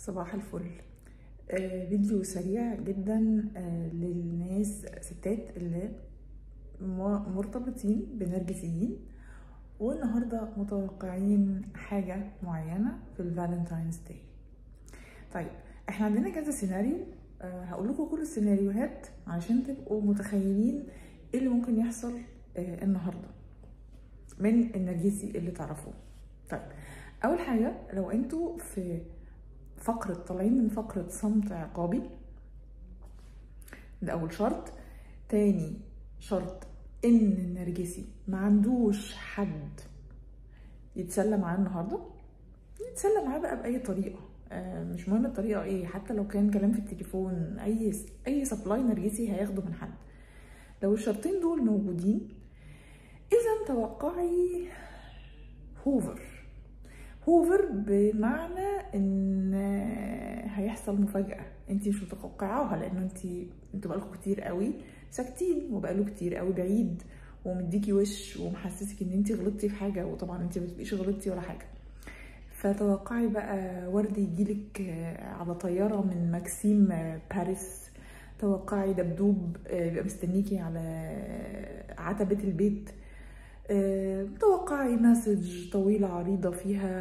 صباح الفل. فيديو سريع جدا للناس ستات اللي مرتبطين بنرجسيين والنهارده متوقعين حاجة معينة في ال Valentine's Day. طيب احنا عندنا كذا سيناريو، هقول لكم كل السيناريوهات عشان تبقوا متخيلين ايه اللي ممكن يحصل النهارده من النرجسي اللي تعرفوه. طيب اول حاجة، لو انتوا في فقرة طالعين من فقرة صمت عقابي، ده أول شرط. تاني شرط إن النرجسي ما عندوش حد يتسلى معاه النهاردة، يتسلى معاه بقى بأي طريقة، مش مهم الطريقة إيه، حتى لو كان كلام في التليفون، أي supply نرجسي هياخده من حد. لو الشرطين دول موجودين، إذا توقعي هوفر، بمعنى ان هيحصل مفاجأة انتي مش متوقعاها، لان انتوا بقالكوا كتير قوي ساكتين، وبقاله كتير قوي بعيد، ومديكي وش ومحسسك ان انتي غلطتي في حاجة، وطبعا انتي ما بتبقيش غلطتي ولا حاجة. فتوقعي بقى ورد يجيلك على طيارة من ماكسيم باريس، توقعي دبدوب يبقى مستنيكي على عتبة البيت، توقعي message طويلة عريضة فيها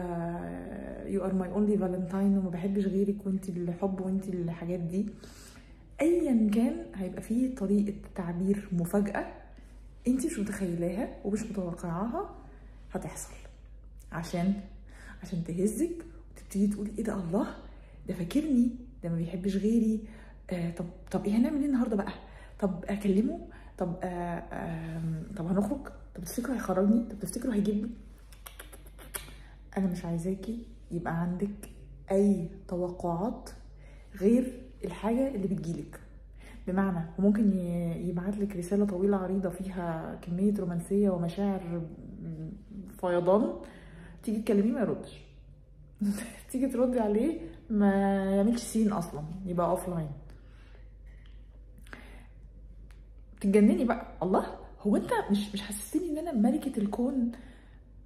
you are my only valentine وما بحبش غيرك وانتي الحب وانتي الحاجات دي. ايا كان هيبقى فيه طريقة تعبير مفاجأة انتي مش متخيلاها ومش متوقعاها هتحصل، عشان تهزك وتبتدي تقولي ايه ده، الله ده فاكرني، ده ما بيحبش غيري، طب ايه هنعمل ايه النهارده بقى، طب اكلمه، طب طب هنخرج، طب تفتكروا هيخرجني، طب تفتكروا هيجيبني. انا مش عايزاكي يبقى عندك اي توقعات غير الحاجة اللي بتجيلك، بمعنى وممكن يبعتلك رسالة طويلة عريضة فيها كمية رومانسية ومشاعر فيضان، تيجي تكلميه ما يردش تيجي تردي عليه ما يعملش seen اصلا، يبقى offline. تتجنني بقى، الله هو انت مش حسستني ان انا ملكة الكون؟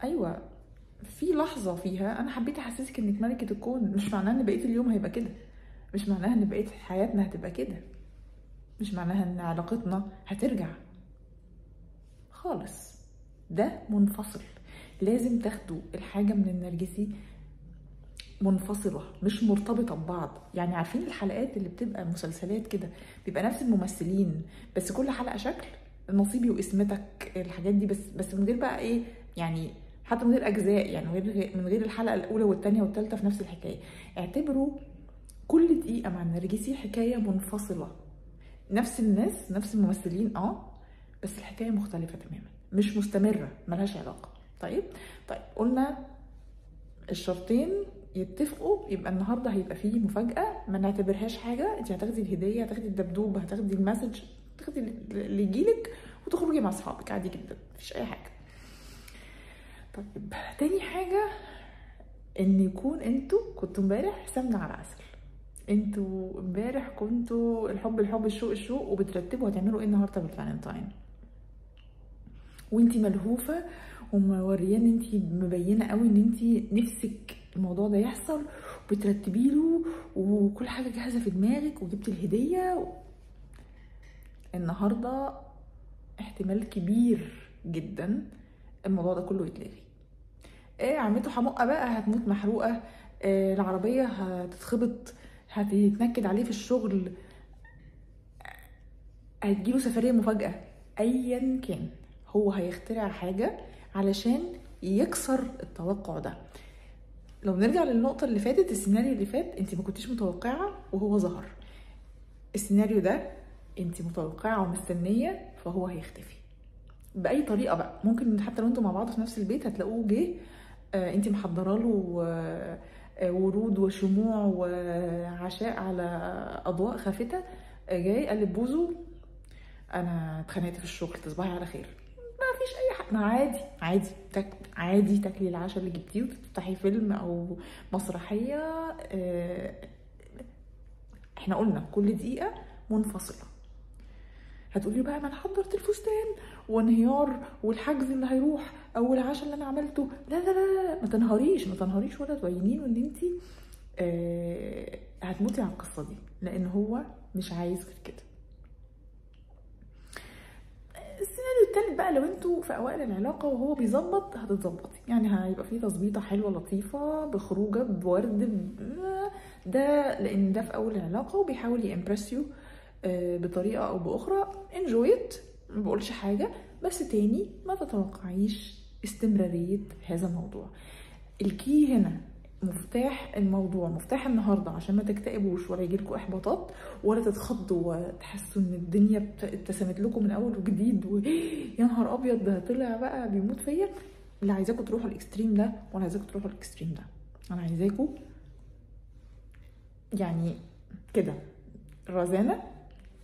ايوه، في لحظة فيها انا حبيت احسسك انك ملكة الكون، مش معناها ان بقية اليوم هيبقى كده، مش معناها ان بقية حياتنا هتبقى كده، مش معناها ان علاقتنا هترجع خالص. ده منفصل، لازم تاخدوا الحاجة من النرجسي منفصلة مش مرتبطة ببعض. يعني عارفين الحلقات اللي بتبقى مسلسلات كده بيبقى نفس الممثلين بس كل حلقة شكل، نصيبي واسمتك الحاجات دي، بس من غير بقى ايه، يعني حتى من غير اجزاء، يعني من غير الحلقة الاولى والثانية والثالثة في نفس الحكاية. اعتبروا كل دقيقة مع النرجسي حكاية منفصلة، نفس الناس نفس الممثلين بس الحكاية مختلفة تماما، مش مستمرة، ملهاش علاقة. طيب قلنا الشرطين يتفقوا، يبقى النهارده هيبقى فيه مفاجأة ما نعتبرهاش حاجة، انت هتاخدي الهدية، هتاخدي الدبدوب، هتاخدي ال message، تاخدي اللي يجيلك وتخرجي مع اصحابك عادي جدا، مفيش اي حاجة. طيب تاني حاجة، ان يكون انتوا كنتوا امبارح سمنه على عسل، انتوا امبارح كنتوا الحب الحب الشوق الشوق، وبترتبوا هتعملوا ايه النهارده بالفالنتاين، وانتي ملهوفه وموريه ان انتي مبينة قوي ان انتي نفسك الموضوع ده يحصل، وبترتبي له وكل حاجة جاهزة في دماغك، وجبتي الهدية. النهارده احتمال كبير جدا الموضوع ده كله يتلغي. ايه عمته حمقه بقى، هتموت محروقة، إيه العربية هتتخبط، هتتنكد عليه في الشغل، هتجيله سفرية مفاجاة، ايا كان هو هيخترع حاجة علشان يكسر التوقع ده. لو نرجع للنقطة اللي فاتت، السيناريو اللي فات انت ما كنتيش متوقعه وهو ظهر، السيناريو ده انت متوقعه ومستنيه فهو هيختفي باي طريقه بقى. ممكن حتى لو انتوا مع بعض في نفس البيت هتلاقوه جه، انت محضرة له ورود وشموع وعشاء على اضواء خافته، جاي قلب بوزه، انا اتخانقت في الشغل، تصبحي على خير، ما فيش اي حاجة، ما عادي عادي عادي تاكلي العشاء اللي جبتيه وتفتحي فيلم او مسرحية. احنا قلنا كل دقيقة منفصلة. هتقولي بقى ما انا حضرت الفستان وانهيار والحجز اللي هيروح او العشاء اللي انا عملته، لا لا لا لا، ما تنهاريش، ما تنهاريش ولا تبيني له ان انت هتموتي على القصة دي، لان هو مش عايز غير كده. السيناريو التالت بقى، لو انتوا في اوائل العلاقة وهو بيظبط هتتظبطي، يعني هيبقى فيه تظبيطه حلوة لطيفة بخروجه بورد، ده لان ده في اول العلاقة وبيحاول ي impress you بطريقة او باخرى. enjoy it، ما بقولش حاجة، بس تاني ما تتوقعيش استمرارية هذا الموضوع. ال key هنا، مفتاح الموضوع، مفتاح النهارده، عشان ما تكتئبوش ولا يجيلكوا احباطات ولا تتخضوا وتحسوا ان الدنيا ابتسمت لكم من اول وجديد ويا نهار ابيض ده طلع بقى بيموت فيا. اللي عايزاكم تروحوا ال extreme ده ولا عايزاكم تروحوا ال extreme ده، انا عايزاكم يعني كده الرزانه،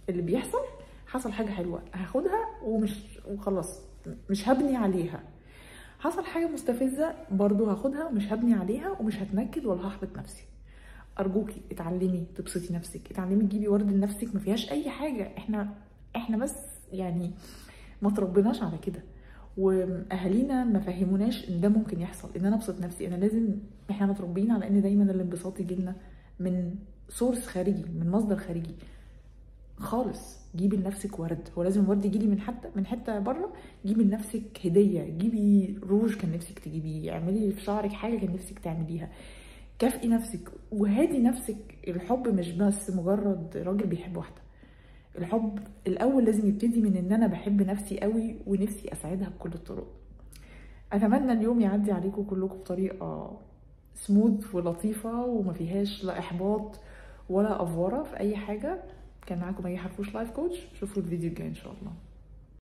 اللي بيحصل حصل حاجة حلوة هاخدها ومش وخلاص مش هبني عليها، حصل حاجة مستفزة برضو هاخدها ومش هبني عليها ومش هتنكد ولا هحبط نفسي. ارجوكي اتعلمي تبسطي نفسك، اتعلمي تجيبي ورد لنفسك، ما فيهاش اي حاجة. احنا بس يعني ما تربيناش على كده، واهالينا ما فهموناش ان ده ممكن يحصل، ان انا ابسط نفسي، انا لازم، احنا متربيين على ان دايما الانبساط يجي لنا من source خارجي، من مصدر خارجي خالص. جيبي لنفسك ورد، هو لازم الورد يجيلي من حتة بره؟ جيبي لنفسك هديه، جيبي روج كان نفسك تجيبيه، اعملي في شعرك حاجة كان نفسك تعمليها، كافئي نفسك وهادي نفسك. الحب مش بس مجرد راجل بيحب واحدة، الحب الاول لازم يبتدي من ان انا بحب نفسي قوي ونفسي اسعدها بكل الطرق. اتمنى اليوم يعدي عليكم كلكم بطريقة سموث ولطيفة وما فيهاش لا احباط ولا افوره في اي حاجة. كان معاكم مي حرفوش life coach، شوفوا الفيديو الجاي ان شاء الله.